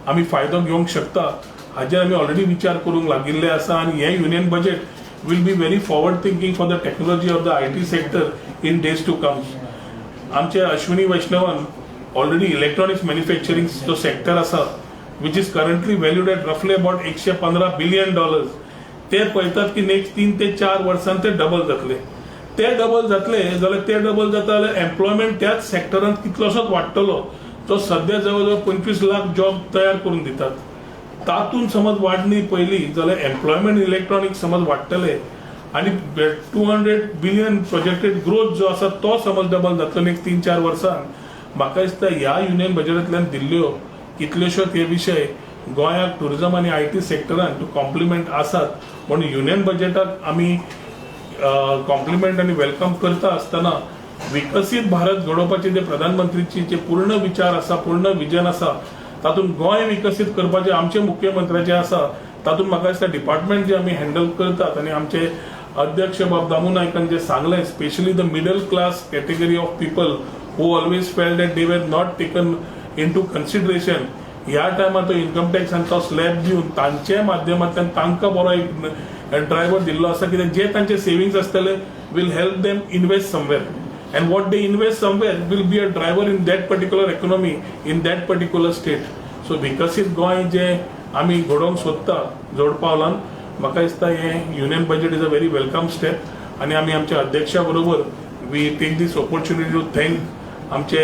आमी फायदो घेवंक शकता हाजेर आमी ऑलरेडी विचार करूंक लागिल्ले आसा. आनी हें union budget will be very forward thinking for the technology of the IT sector in days to come. आमचे अश्विनी वैष्णवान ऑलरेडी इलेक्ट्रॉनिक्स मॅन्युफॅक्चरिंग जो सेक्टर आसा, which is currently valued at roughly about $115 billion, ते पळयतात की नेक्स्ट 3 ते 4 वर्सां ते डबल जातले. ते डबल जातले जाल्यार, ते डबल जाता जाल्यार एम्प्लॉयमेंट त्याच सेक्टरांत कितलोसोच वाडटलो, जो सध्या जवळ जवळ 25 लाख जॉब तयार करून दितात. तातूंत समज वाडणी पळयली जाल्यार एम्प्लॉयमेंट इलेक्ट्रॉनिक्स समज वाडटले आनी 200 billion projected growth जो आसा तो समज डबल जातलो नेक्स्ट 3-4 वर्सां. म्हाका दिसता ह्या युनियन बजेटांतल्यान दिल्ल्यो कितल्योश्योच हे विशय गोंयाक टुरिजम आनी IT सेक्टरान टू कॉम्प्लिमेंट आसात. म्हणून युनियन बजेटाक आमी कॉम्प्लिमेंट आनी welcome करता आसतना विकसीत भारत घडोवपाचे जे प्रधानमंत्रीची जे पूर्ण विचार आसा, पूर्ण विजन आसा, तातूंत गोंय विकसीत करपाचे आमचे मुख्यमंत्र्याचे आसा. तातूंत म्हाका दिसता डिपार्टमेंट जे आमी हँडल करतात आनी आमचे अध्यक्ष बाब दामू नायकान जे सांगलें, specially the middle class category of people who always felt that they were not taken into consideration, ह्या टायमार तो इन्कम टॅक्स आनी तो स्लॅब दिवन तांचे माध्यमांतल्यान तांकां बरो एक ड्रायव्हर दिल्लो आसा, कित्याक जे तांचे सेविंग्स आसतले will help them invest somewhere, and what they invest somewhere will be a driver in that particular economy, in that particular state. So विकसीत गोंय जे आमी घडोवंक सोदता जोड पावलान, म्हाका दिसता हें Union Budget is a very welcome step. आनी आमी आमच्या अध्यक्षा बरोबर we take this opportunity to thank आमचे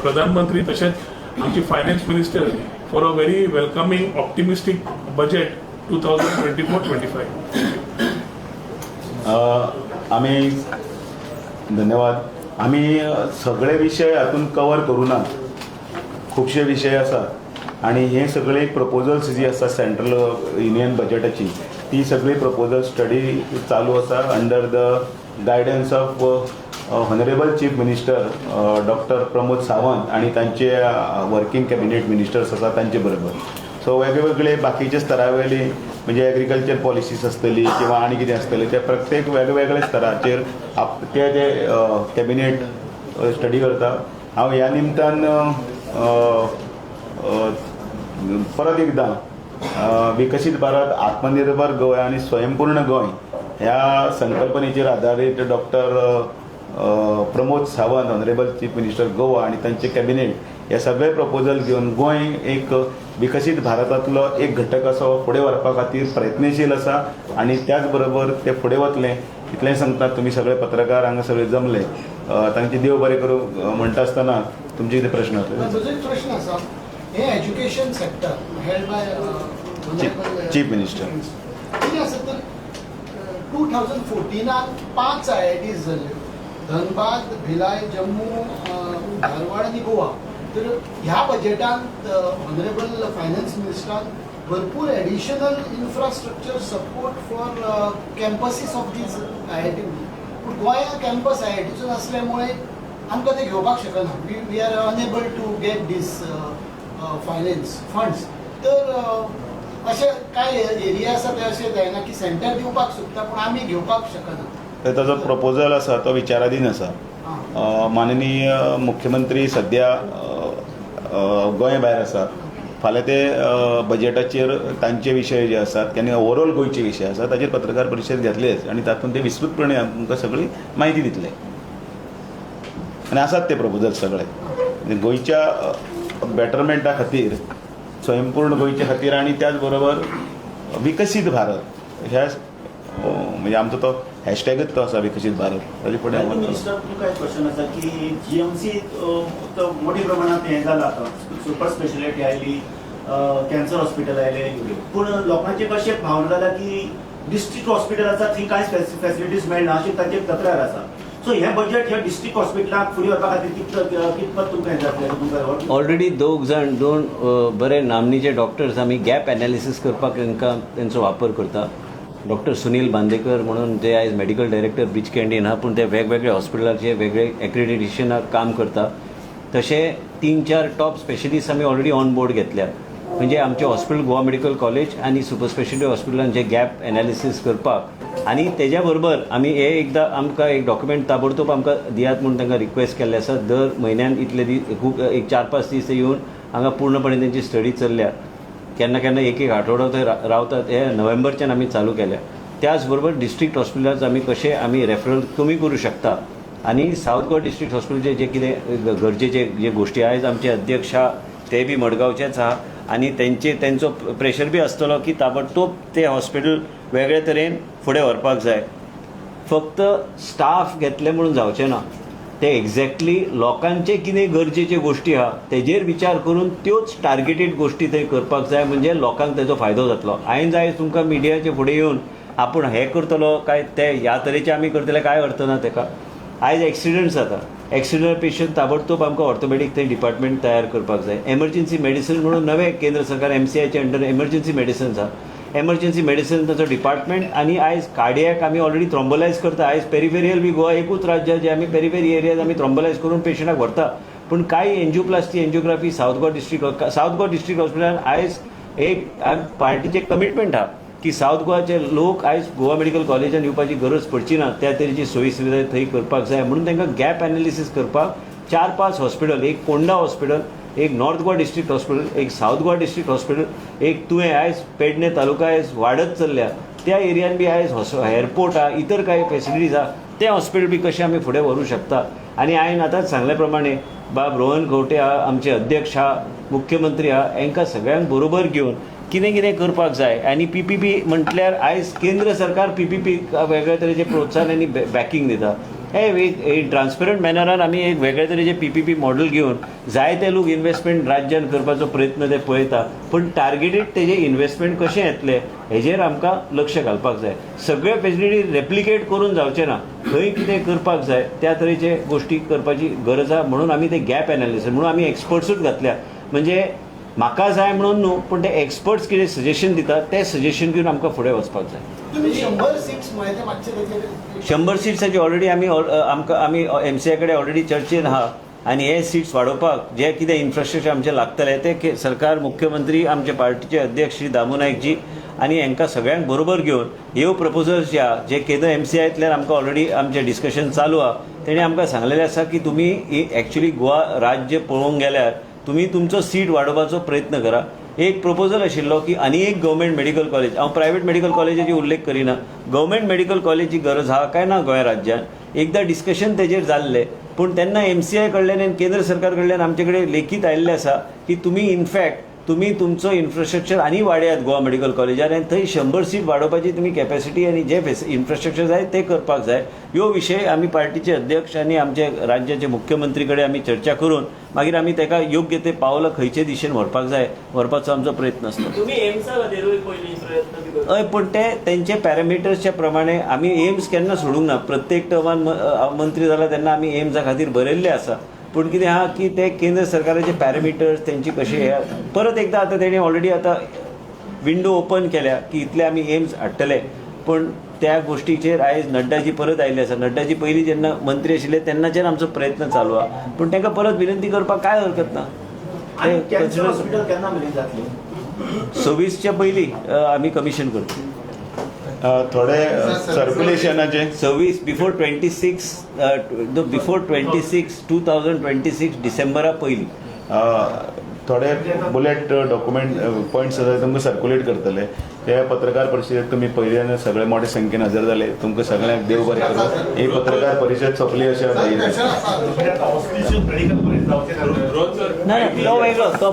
प्रधानमंत्री तशेंच आमची finance minister for a very welcoming, optimistic budget 2024-25. आमी धन्यवाद. आमी सगळे विशय हातून कवर करूं ना, खुबशे विशय आसा आनी हे सगळे प्रपोजल्स जी आसा सेंट्रल युनियन बजेटाची, ती सगळी प्रपोजल स्टडी चालू आसा under the guidance of honourable Chief Minister Doctor Pramod Sawant आनी तांचे वर्किंग कॅबिनेट मिनिस्टर्स आसा तांचे बरोबर. सो वेगवेगळे बाकीचे स्तरावयली, म्हणजे एग्रीकल्चर पॉलिसीस आसतली किंवा आनी कितें आसतलें, ते प्रत्येक वेगवेगळे स्तराचेर आप ते ते कॅबिनेट स्टडी करता. हांव ह्या निमतान परत एकदां विकसीत भारत, आत्मनिर्भर गोंय आनी स्वयंपूर्ण गोंय ह्या संकल्पनेचेर आदारीत doctor Pramod Sawant, honourable chief minister Goa आनी तांचे कॅबिनेट हे सगळे प्रपोजल घेवन गोंय एक विकसीत भारतांतलो एक घटक असो फुडें व्हरपा खातीर प्रयत्नशील आसा आनी त्याच बरोबर ते फुडें वतले इतलें सांगता. तुमी सगळे पत्रकार हांगा सगळे जमले, तांचे देव बरें करूं म्हणटा आसतना तुमचे कितें प्रश्न आसले? म्हजो एक प्रश्न आसा. हे education sector held by Chief Minister. कितें आसा तर 2014नान पांच आय आय टीज जाल्ल्यो, धनबाद, भिलाय, जम्मू, धारवाड आनी गोवा. तर ह्या बजेटांत ऑनरेबल फायनान्स मिनिस्टरान भरपूर additional infrastructure support for campuses of these IIT. पूण गोंया कॅम्पस आय आय टीचो नासल्यामुळे आमकां ते घेवपाक शकना. We are unable to get these finance funds. तर अशे कांय एरिया आसा ते अशें जायना की सेंटर दिवपाक सोदता पूण आमी घेवपाक शकना. तर ताजो प्रपोजल आसा तो विचाराधीन आसा. माननीय मुख्यमंत्री सद्या अ, अ, गोंया भायर आसा. फाल्यां ते बजेटाचेर तांचे विशय जे आसात आनी ओवरऑल गोंयचे विशय आसा ताचेर पत्रकार परिशद घेतलेच आनी तातूंत ते विस्तृतपणे तुमकां सगळी म्हायती दितले. आनी आसात ते प्रपोजल सगळे म्हणजे गोंयच्या बेटरमेंटा खातीर, स्वयंपूर्ण गोंयच्या खातीर आनी त्याच बरोबर विकसीत भारत ह्या म्हणजे आमचो तो हॅशटॅगच तो आसा, विकसीत भारत, ताजे फुडें हेल्थ वतलो. मिनिस्टर, तुमकां एक क्वेश्चन आसा की जीएमसी तो मोठ्या प्रमाणात हें जाला, आतां सुपर स्पेशलिटी आयली, कॅन्सर हॉस्पिटल आयले, पूण लोकांचे कशें भावना जाल्या की डिस्ट्रिक्ट हॉस्पिटल आसा थंय कांय फॅसिलिटीज मेळना अशी तांची एक तक्रार आसा. सो हें बजेट ह्या डिस्ट्रिक्ट हॉस्पिटलाक फुडें व्हरपा खातीर कितपत तुमकां हें जातलें तुमकां? ऑलरेडी दोग जाण, दोन बरे नामनेचे डॉक्टर्स आमी गॅप एनालिसीस करपाक तांकां तेंचो वापर करता. डॉक्टर सुनील बांदेकर म्हणून जे आयज मेडिकल डायरेक्टर ब्रीच कँडीन आहा, पूण ते वेगवेगळे हॉस्पिटलाचे वेगळे एक्रेडिटेशनाक काम करता. तशें तीन चार टॉप स्पेशलिस्ट आमी ऑलरेडी ऑन बोर्ड घेतल्या. म्हणजे आमचे हॉस्पिटल, गोवा मेडिकल कॉलेज आनी सुपर स्पेशलिटी हॉस्पिटलान जे गॅप एनालिसीस करपाक आनी तेज्या बरोबर आमी हे एकदां आमकां एक डॉक्युमेंट ताबडतोब आमकां दियात म्हूण तांकां रिक्वेस्ट केल्लें आसा. दर म्हयन्यान इतले दीस, खूब एक 4-5 दीस ते येवन हांगा पूर्णपणे तेंची स्टडी चल्ल्या. केन्ना केन्ना एक एक आठवडो थंय रावतात. हे नोव्हेंबरच्यान आमी चालू केल्या. त्याच बरोबर डिस्ट्रिक्ट हॉस्पिटलांत आमी कशें आमी रेफरल कमी करूं शकता आनी सावथ गोवा डिस्ट्रिक्ट हॉस्पिटलचे जे कितें गरजेचे जे गोश्टी, आयज आमचे अध्यक्ष आहा ते बी मडगांवचेच आहा आनी तेंचे तेंचो प्रेशर बी आसतलो की ताबडतोब ते हॉस्पिटल वेगळे तरेन फुडें व्हरपाक जाय. फक्त स्टाफ घेतले म्हणून जावचें ना, ते एक्झॅक्टली लोकांचे कितें गरजेच्यो गोश्टी आहा तेजेर विचार करून त्योच टार्गेटेड गोश्टी थंय करपाक जाय, म्हणजे लोकांक तेजो फायदो जातलो. हांवें जाय तुमकां मिडियाचे फुडें येवन आपूण हें करतलो काय ते ह्या तरेचे आमी करतले, कांय अर्थ ना तेका. आयज एक्सिडंट जाता. एक्सिडंटल पेशंट ताबडतोब आमकां ऑर्थोपेडीक थंय डिपार्टमेंट तयार करपाक जाय. एमर्जन्सी मेडिसीन म्हणून नवें केंद्र सरकार एमसीआयच्या अंडर एमर्जन्सी मेडिसिन्स आहा, एमर्जन्सी मेडिसिन ताचो डिपार्टमेंट. आनी आयज कार्डियक आमी ऑलरेडी थ्रोम्बोलायज करता. आयज पेरिफेरियल बी गोवा एकूच राज्य जे आमी पेरिफेरी एरियाज आमी थ्रोम्बोलायज करून पेशंटाक व्हरता. पूण कांय angioplasty, angiography South Goa district हॉस्पिटलान आयज एक पार्टीचें कमिटमेंट आहा की सावथ गोवाचे लोक आयज गोवा मेडिकल कॉलेजान येवपाची गरज पडची ना, त्या तरेची सोयी सुविधा थंय करपाक जाय. म्हणून तांकां गॅप एनालिसीस करपाक 4-5 हॉस्पिटल, एक पोंडा हॉस्पिटल, एक नॉर्थ गोवा डिस्ट्रिक्ट हॉस्पिटल, एक सावथ गोवा डिस्ट्रिक्ट हॉस्पिटल, एक तुवें आयज पेडणे तालुका आयज वाडत चल्ल्या त्या एरियान बी आयज एअरपोर्ट आहा, इतर कांय फेसिलिटीज आहा, तें हॉस्पिटल बी कशें आमी फुडें व्हरूं शकता. आनी हांवें आतांच सांगल्या प्रमाणे बाब रोहन खंवटे आहा, आमचे अध्यक्ष आहा, मुख्यमंत्री आहा, हांकां सगळ्यांक बरोबर घेवन कितें कितें करपाक जाय. आनी पीपीपी म्हटल्यार आयज केंद्र सरकार पीपीपी वेगळ्या तरेचें प्रोत्साहन आनी बॅकिंग दिता. हे एक ट्रान्सपरंट मॅनरान आमी एक वेगळे तरेचे पीपीपी मॉडल घेवन जायते लोक इन्वेस्टमेंट राज्यान करपाचो प्रयत्न ते पळयता, पूण टार्गेटेड तेजे इन्वेस्टमेंट कशें येतलें हेजेर आमकां लक्ष घालपाक जाय. सगळे फेसिलिटी रेप्लिकेट करून जावचें ना, खंय कितें करपाक जाय त्या तरेचे गोश्टी करपाची गरज आहा. म्हणून आमी ते गॅप एनालिसीस म्हणून आमी एक्सपर्ट्सूच घातल्या. म्हणजे म्हाका जाय म्हणून न्हू, पूण ते एक्सपर्ट्स कितें सजेशन दितात ते सजेशन घेवन आमकां फुडें वचपाक जाय. तुम्ही 100 सीट्स म्हळें ते मातशें तेजेर. 100 सिट्साची ऑलरेडी आमी आमकां आमी एमसीआय कडेन ऑलरेडी चर्चेन आहा आनी हे सिट्स वाडोवपाक जे कितें इन्फ्रास्ट्रक्चर आमचें लागतलें ते सरकार, मुख्यमंत्री, आमचे पार्टीचे अध्यक्ष श्री दामू नायकजी आनी हांकां सगळ्यांक बरोबर घेवन ह्यो प्रपोजल्स जे आहा जे केंद्र एमसीआयतल्यान आमकां ऑलरेडी आमचें डिस्कशन चालू आहा, तेणी आमकां सांगलेलें आसा की तुमी एक्चुली गोवा राज्य पळोवंक गेल्यार तुमी तुमचो सीट वाडोवपाचो प्रयत्न करा. एक प्रपोजल आशिल्लो की आनी एक गव्हर्मेंट मेडिकल कॉलेज, हांव प्रायवेट मेडिकल कॉलेजाची उल्लेख करिना, गव्हर्मेंट मेडिकल कॉलेजी गरज आहा काय ना गोंय राज्यान, एकदां डिस्कशन तेजेर जाल्लें. पूण तेन्ना एमसीआय कडल्यान आनी केंद्र सरकार कडल्यान आमचे कडेन लेखीत आयिल्लें आसा की तुमी इनफॅक्ट तुमी तुमचो इन्फ्रास्ट्रक्चर आनी वाडयात गोवा मेडिकल कॉलेजार आनी थंय 100 सीट वाडोवपाची तुमी कॅपॅसिटी आनी जे इन्फ्रास्ट्रक्चर जाय ते करपाक जाय. ह्यो विशय आमी पार्टीचे अध्यक्ष आनी आमचे राज्याचे मुख्यमंत्री कडेन आमी चर्चा करून मागीर आमी ताका योग्य ते पावलां खंयचे दिशेन व्हरपाक जाय व्हरपाचो आमचो प्रयत्न आसता. तुम्ही एम्सा खातीरूय पयलीं प्रयत्न बी करता? हय, पूण ते तेंचे पॅरामिटर्सच्या प्रमाणे आमी एम्स केन्ना सोडूंक ना. प्रत्येक टर्मान मंत्री जाला तेन्ना आमी एम्सा खातीर बरयल्लें आसा. पूण कितें आहा की ते केंद्र सरकाराचे पॅरामिटर्स तेंची कशें हे परत एकदां आतां तेणी ऑलरेडी आतां विंडो ओपन केल्या की इतले आमी एम्स हाडटले. पूण त्या गोश्टीचेर आयज नड्डाजी परत आयिल्ले आसा. नड्डाजी पयलीं जेन्ना मंत्री आशिल्ले तेन्नाच्यान आमचो प्रयत्न चालू आहा, पूण तांकां परत विनंती करपाक कांय हरकत ना. आनी ते कॅन्सर consider- hospital केन्ना मेरेन जातलें? 26च्या पयलीं आमी कमिशन करता. थोडे सर्क्युलेशनाचे 26 बिफोर 26, बिफोर 26, 2026 डिसेंबरा पयलीं. थोडे बुलेट डॉक्युमेंट पॉयंट्स आसा तुमकां सर्कुलेट करतले. ते पत्रकार परिशदेक तुमी पयल्यान सगळे मोठे संख्येन हजर जाले, तुमकां सगळ्यांक देव बरें करूं. ही पत्रकार परिशद सोंपली अशें हांव ना ना, तो वेगळो, तो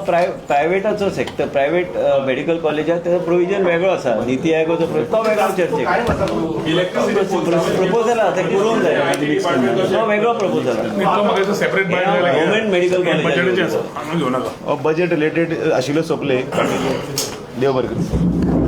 प्रायवेटाचो सेक्टर, प्रायवेट मेडिकल कॉलेजात तेजो प्रोविजन वेगळो आसा. निती आयोगाचो तो वेगळो चर्चेक प्रपोजल आहा, ते करूंक जाय, तो वेगळो प्रपोजल आहा. तो म्हाका separate government medical college. बजेटाचे आसा, हांगा घेवं नाका. बजेट रिलेटेड आशिल्ले सोंपले. देव बरें करूं.